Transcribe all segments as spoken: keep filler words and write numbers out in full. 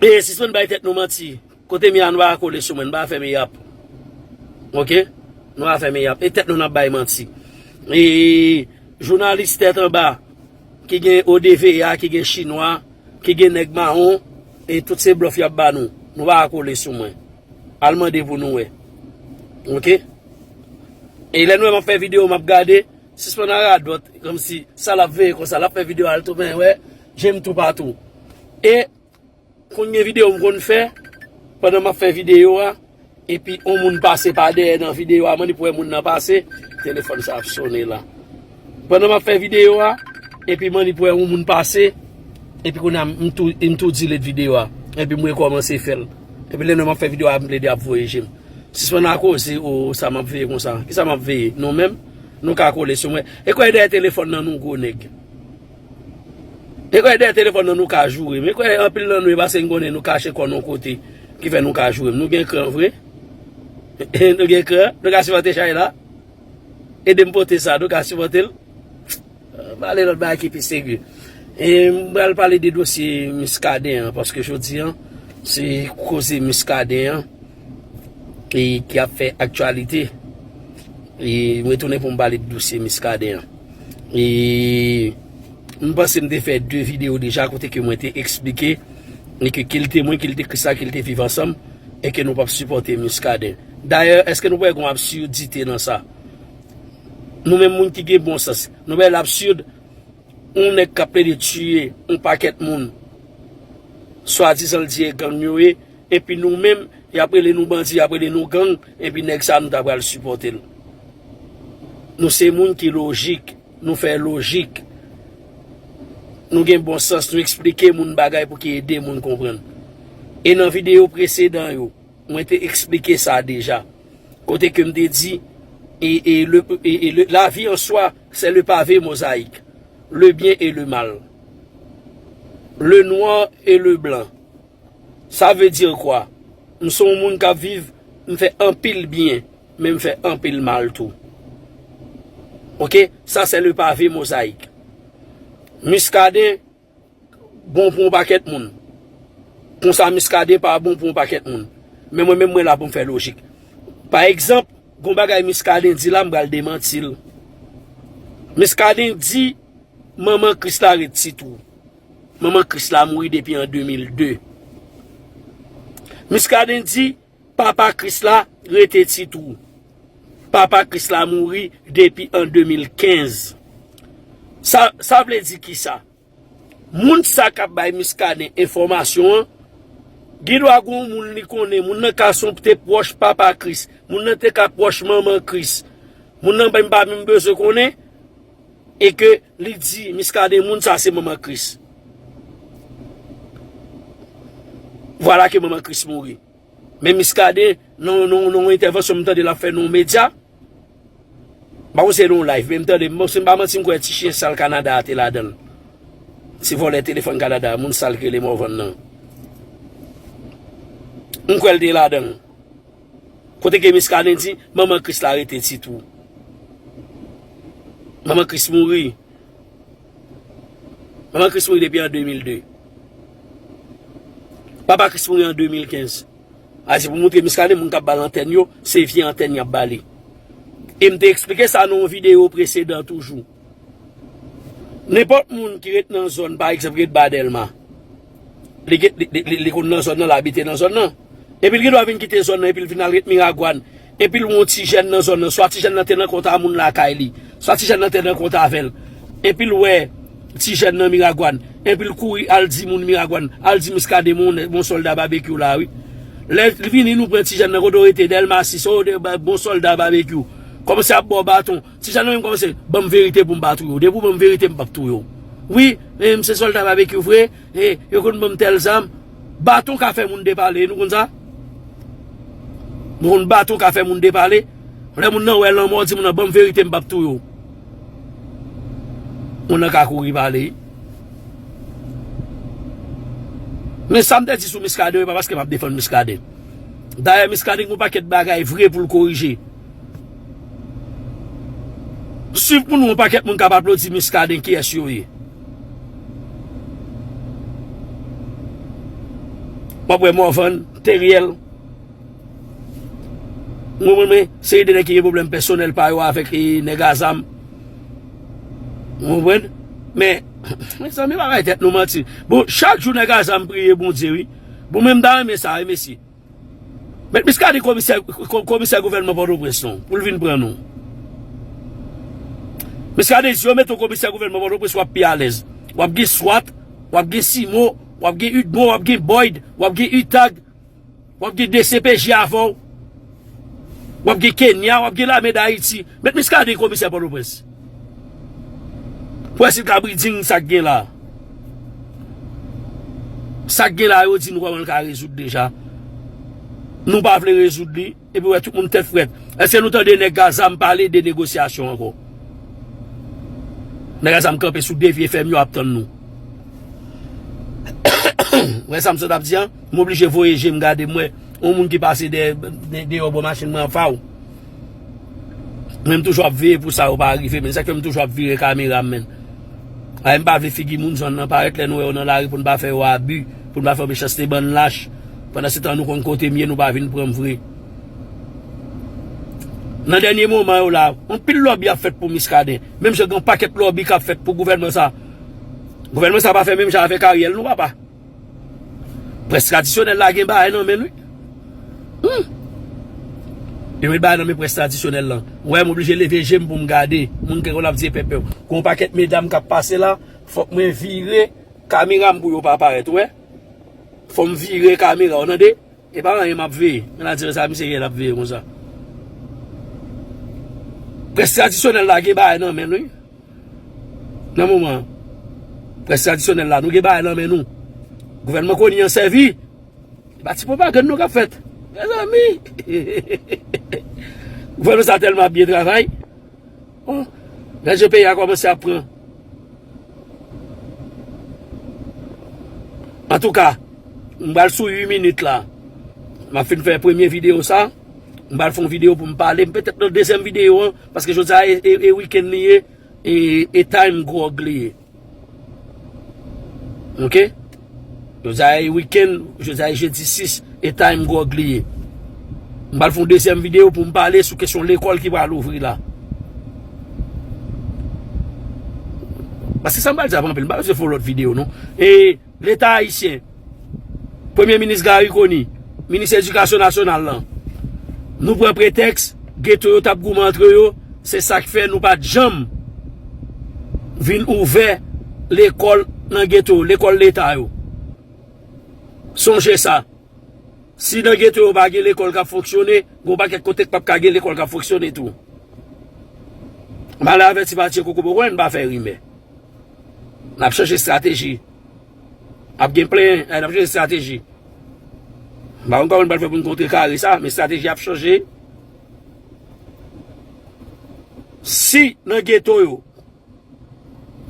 E sispann bay tèt nou manti. Kote m ye a, nou pa ka kole sou mwen, nou pa ka fè meyap. Oke? Nou pa ka fè meyap. E tèt nou n ap bay manti. E jounalis tèt anba, ki gen O D V A, ki gen chinwa, ki gen nèg mawon, e tout se blòf y ap ba nou. Nou pa ka kole sou mwen. Al mande pou nou wè. Oke? E lè nou wè m ap fè videyo, m ap gade, sispann a radòt, kòmsi sa l ap veye konsa, l ap fè videyo al tou, men wè, je m toupatou. E konn gen videyo m konn fè, pandan m ap fè videyo a, epi on moun pase pa dèyè nan videyo a, m annik wè moun nan pase, telefòn sa ap sonnen la. Pandan m ap fè videyo a, epi m annik wè on moun pase, epi kounye a m tou, m tou delete videyo a, epi m rekòmanse fè l. Epi lè nou wè m ap fè videyo a, m plede ap voye je m. Sispann a koze, o, sa m ap veye konsa. Kisa m ap veye? Nou menm, nou ka kole sou mwen. E kwè dèyè telefòn nan nou gwo nèg. E kwè dèyè telefòn nan nou ka joure m. E kwè anpil nan nou, e paske n konnen nou kache kò n yon kote ki fè nou ka joure m. Nou gen kran vre? Nou gen kran? Nou ka sipòte chay la? Ede m pote sa, nou ka sipòte l? Pale lòt bagay ki pi serye. E m pral pale de dosye Muscadin an, paske jodi an, se koze Muscadin an e ki ap fè aktyalite. E m retounen pou m pale de dosye Muscadin an. E m panse m te fè de videyo deja kote ke mwen te eksplike e ke ki l te mwen, ki l te Krisla, ki l te Viv Ansanm, e ke nou p ap sipòte Muscadin. Dayè, èske nou pa wè gen yon absurdite nan sa? Nou menm moun ki gen bon sans, nou wè l absird, yon nèg k ap plede tiye yon pakèt moun, swadizan l di e gang yo ye, epi nou menm, y ap rele nou bandi, y ap rele nou gang, epi nèg sa nou ta pral sipòte l. Nou se moun ki lojik, nou fè lojik. Nou gen bon sans, nou eksplike moun bagay pou ki ede moun konprann. E nan videyo presedan yo, mwen te eksplike sa deja. Kote ke m te di, e, e le, e, e le, la vie en soi, c'est le pavé mosaïque, le bien et le mal, le noir et le blanc. Ça veut dire quoi? M se yon moun k ap viv, m fè anpil byen, men m fè anpil mal tou. Oke? Sa se le pavé mosaïque. Muscadin bon pou yon pakèt moun. Konsa Muscadin pa bon pou yon pakèt moun. Men mwen menm mwen la pou m fè lojik. Pa egzanp, gon bagay Muscadin di la, m pral demanti l. Muscadin di manman Krisla ret ti twou. Manman Krisla mouri depi an de mil de. Muscadin di papa Krisla rete ti twou. Papa Krisla mouri depi an de mil kenz. Sa, sa vle di kisa? Moun sa k ap bay Muscadin enfòmasyon an, gen dwa gen yon moun li konnen, moun nan ka se yon te pwòch papa Kris, moun nan te ka pwòch manman Kris. Moun nan menm pa menm bezwen konnen, e ke li di Muscadin moun sa se manman Kris. Vwala ke manman Kris mouri. Men Muscadin, nan, nan, nan yon entèvansyon m tande l ap fè nan yon medya, m pa konn si se nan yon live, men m tande, m, si m pa manti, m kwè ti chen sal Kanada a te ladan l. Ti vòlè telefòn Kanada, moun sal ki rele Morvan nan. M kwè l te ladan l. Kote ke Muscadin di, manman Kris la rete ti twou. Manman Kris mouri. Manman Kris mouri depi an de mil de. Papa Kris mouri an de mil kenz. A, se pou montre Muscadin, moun k ap ba l antèn yo, se vye antèn y ap ba li. E m te eksplike sa nan yon videyo presedan toujou. Nenpòt moun ki ret nan zòn, pa egzanp, ret ba Dèlma, li, li, li, li, li konn nan zòn nan, l abite nan zòn nan. Epi l gen dwa vin kite zòn nan, epi l vin al ret Miragwàn. Epi l wè yon ti jèn nan zòn nan, swa ti jèn nan te nan kont a moun lakay li, swa ti jèn nan te nan kont avè l. Epi l wè ti jèn nan Miragwàn. Epi l kouri al di moun Miragwàn, al di Muscadin, mon, mon sòlda babekyou la, wi. Lè l vini, nou pran ti jèn nan kote w rete, Dèlma sis, o, de, ba, bon sòlda babekyou. Kòmanse ap ba w baton. Ti jèn nan menm kòmanse, ban m verite pou m pa touye w. Depi w ban m verite, m p ap touye w. Wi, e, m se sòlda babekyou vre, e, yo konn ban m tèl zam. Baton ka fè moun depale, nou konn sa? Nou konn baton ka fè moun depale. Lè moun nan wè lanmò, di moun nan, ban m verite, m p ap touye w. Moun nan ka kouri pale. Men sa m te di sou Muscadin, e pa paske m ap defann Muscadin. Dayè, Muscadin gen yon pakèt bagay vre pou l korije. Swiv pou nou yon pakèt moun k ap aplodi Muscadin, kiyès yo ye. W ap wè Morvan, Teriel. Ou konprann mwen? Seri de nèg ki gen pwoblèm pèsonèl pa yo avèk, e, nèg a zam. Ou konprann? Men, mezanmi, pa bay tèt nou manti. Bon, chak jou nèg a zam priye Bondye, wi. Bon, men m ta renmen sa, wi, mesye. Mèt Miskaden komisè, ko-, komisè gouvènman Pòtoprens non, pou l vin pran nou. Miskaden, si yo mete w komisè gouvènman Pòtoprens, w ap pi alèz. W ap gen swat, w ap gen simo, w ap gen udmo, w ap gen boyd, w ap gen utag, w ap gen D C P J avè w, w ap gen Kenya, w ap gen lame Dayiti. Mèt Miskaden komisè Pòtoprens. Pou wè si l ka briding sa k gen la. Sa k gen la, yo di nou kòman l ka rezoud deja. Nou pa vle rezoud li, epi wè tout moun tèt frèt. Èske nou tande nèg a zam pale de negosyasyon ankò? Nèg a zam kanpe sou de vye fèm yo ap tann nou. Wè sa m sot ap di an, m oblije voye je m gade m wè yon moun ki pase dèyè, dè-, deyò bò machin mwen an faw. Men m toujou ap veye pou sa yo pa rive, men sa k fè m toujou ap vire kamera m, men. Ay, m pa vle figi moun zòn nan parèt lè nou wè yo nan lari pou n pa fè yo abi, pou n pa fè yo mechanste bann lach. Pandan se tan nou konn kote m ye, nou pa vin pran m vre. Nan dènye moman yo la, anpil lòbi ap fèt pou Miskaden. Menm jan gen yon pakèt lòbi k ap fèt pou gouvènman sa. Gouvènman sa pa fè menm jan avèk Ariel, non, papa. Près tradisyonèl la gen bagay nan men l, wi. Hmm. Yo met bagay nan men près tradisyonèl lan. Wè, m oblije leve je m pou m gade. Moun ki konn ap di pèpè. Gon pakèt medam k ap pase la, fòk mwen vire kamera m pou yo pa parèt, wè. Fò m vire kamera, w tande? E pa anyen m ap veye. Men la di sa, misye gen l ap veye konsa. Près tradisyonèl la gen bagay nan men l, wi. Nan moman an, près tradisyonèl la, nou gen bagay nan men nou. Gouvènman koni an sèvi. E pa ti pwopagann non k ap fèt. Mezanmi! Gouvènman sa tèlman ap byen travay. Oh, gade jan peyi a kòmanse ap pran. Antouka, m pral sou uit minit la. M ap fin fè premye videyo sa. M pral fè yon videyo pou m pale. M petèt nan dezyèm videyo an, paske jodi a e, e, e wikenn li ye, e, e time grog li ye. Oke? Jodi a e wikenn, jodi a e jedi sis, e time grog li ye. M pral fè yon dezyèm videyo pou m pale sou kesyon lekòl ki pral ouvri la. Paske sa m pral di ap anpil, m pa bezwen fè yon lòt videyo, non. E Leta ayisyen, Premye Minis Garry Conille, Minis Edikasyon Nasyonal lan, nou pran pretèks geto yo t ap goumen antre yo, se sa k fè nou pa t janm vin ouvè lekòl nan geto yo, lekòl leta yo. Sonje sa. Si nan geto yo pa gen lekòl k ap fonksyone, gen yon pakèt kote k p ap ka gen lekòl k ap fonksyone tou. M ale avèti pa tiye kokobo, wè n pa fè rimè. N ap chanje estrateji. Ap gen plenyen, n ap chanje estrateji. M pa konn kòman n pral fè pou n kontrekare sa, men estrateji ap chanje. Si nan geto yo,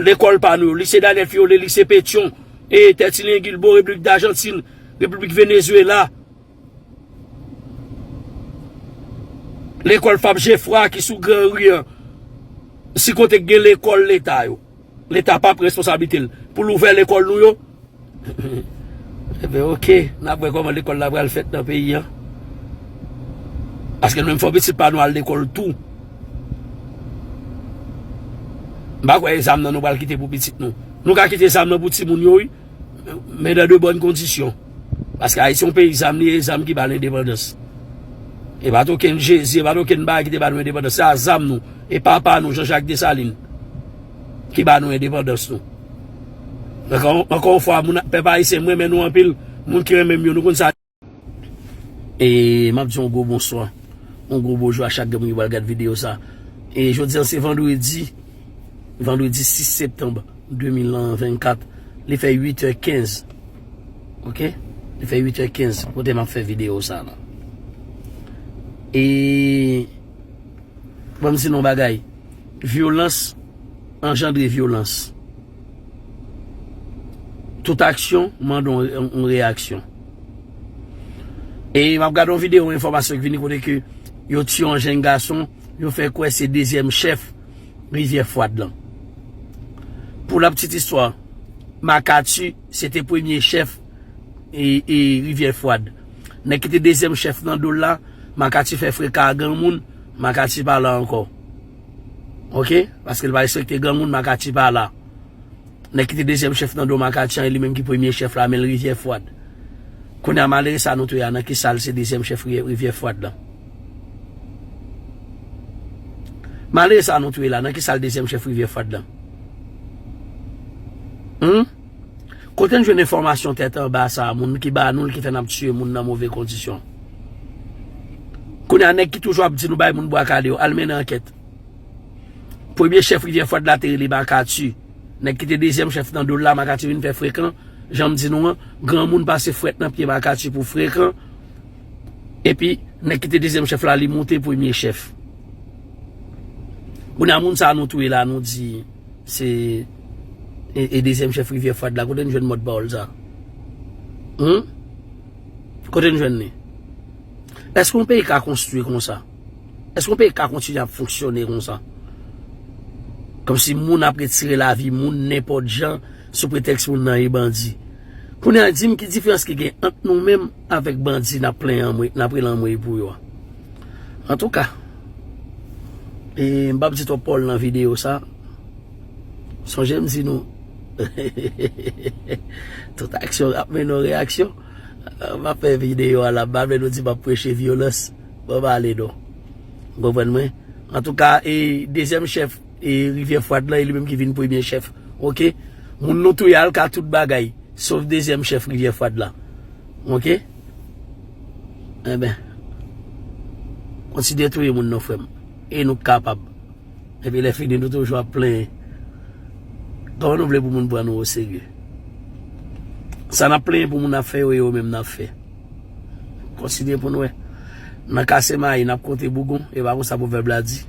lekòl pa nou yo, Lise Daniel Fiole, Lise Petyon, e Tertullien Guilbaud, Repiblik Dajantin, Repiblik Venezuela, lekòl Fab Geffroy ki sou Gran Ri an, si kote k gen lekòl leta yo, leta pa pran responsablite l pou l ouvè lekòl nou yo, Ebyen, oke, n ap wè kòman lekòl la pral fèt nan peyi a. Paske nou menm fò pitit pa nou al lekòl tou. M pa kwè e zam nan nou pral kite pou pitit nou. Nou ka kite zam nan pou timoun yo, wi, men dans de bonnes conditions. Paske Ayiti se yon peyi zam li ye, e zam ki ba l endepandans. E pa t okenn Jezi, e pa t okenn bagay ki te ba nou endepandans. Se a zam nou, e papa nou, Jean Jacques Dessalines, ki ba nou endepandans nou. Ankò, ankò yon fwa, moun, pèp ayisyen, m renmen nou anpil. Moun ki renmen m yo, nou konn sa. E m ap di yon gwo bonswa, yon gwo bonjou a chak grenn moun ki pral gad videyo sa. E jodi a, se vandredi, vandredi sis septanm de mil vennkat. Li fè uit è kenz. Oke? Li fè uit è kenz. Kote m ap fè videyo sa la. E Ban m di nou yon bagay. Vyolans anjandre vyolans. Tout aksyon mande yon, yon reyaksyon. E m ap gade yon videyo, yon enfòmasyon ki vini kote ke yo tiye yon jenn gason, yo fè kwè se dezyèm chèf Rivyè Fwad lan. Pou la petite histoire, Makati, se te premye chèf e, e Rivyè Fwad. Nèg ki te dezyèm chèf nan do l la, Makati fè frekan a granmoun, Makati pa la ankò. Oke? Paske l pa respekte granmoun, Makati pa la. Nèg ki te dezyèm chèf nan do Makati an, e li menm ki premye chèf la, men l Rivyè Fwad. Kounye a, malere sa nou touye a, nan ki sa l se dezyèm chèf Rivyè, Rivyè Fwad lan? Malere sa nou touye la, nan ki sa l dezyèm chèf Rivyè Fwad lan? Hum? Kote n jwenn enfòmasyon tèt anba sa a, moun ki ba nou l, ki fè n ap tiye moun nan move kondisyon? Kounye a, nèg ki toujou ap di nou bay moun bwa kale yo, al mennen ankèt. Premye chèf Rivyè Fwad la te rele Makati. Nèg ki te dezyèm chèf nan do l la, Makati vin fè frekan. Jan m di nou an, granmoun pase fwèt nan pye Makati pou frekan. Epi, nèg ki te dezyèm chèf la, li moute premye chèf. Kounye a, moun sa a nou touye la, nou di se e, e dezyèm chèf Rivyè Fwad la. Kote n jwenn mòd pawòl sa? Hum? Kote n jwenn li? Èske yon peyi ka konstwi konsa? Èske yon peyi ka kontinye ap fonksyone konsa? Kòmsi moun ap retire lavi moun nenpòt jan sou pretèks moun nan e bandi. Kounye a, di m ki diferans ki gen ant nou menm avèk bandi n ap plenyen anmwe, n ap rele anmwe pou yo a? Antouka, e, m p ap di twòp pawòl nan videyo sa. Sonje m di nou, tout aksyon ap mennen yon reyaksyon. M ap fè videyo a la, m pa vle nou di m ap preche vyolans. Bon, m ale non. Ou konprann mwen? Antouka, e, dezyèm chèf, e, Rivyè Fwad lan, e li menm ki vin premye chèf. Oke? Moun nou touye al ka tout bagay, sof dezyèm chèf Rivyè Fwad la. Oke? Enben, kontinye touye moun non, frè m. E nou kapab. Epi lè fini, nou toujou ap plenyen. Kòman nou vle pou moun pran nou oserye? Sa n ap plenyen pou moun ap fè yo, e yo menm n ap fè. Kontinye pou n wè. Nan kase mayi, n ap konte bougon. E pa konsa pwovèb la di.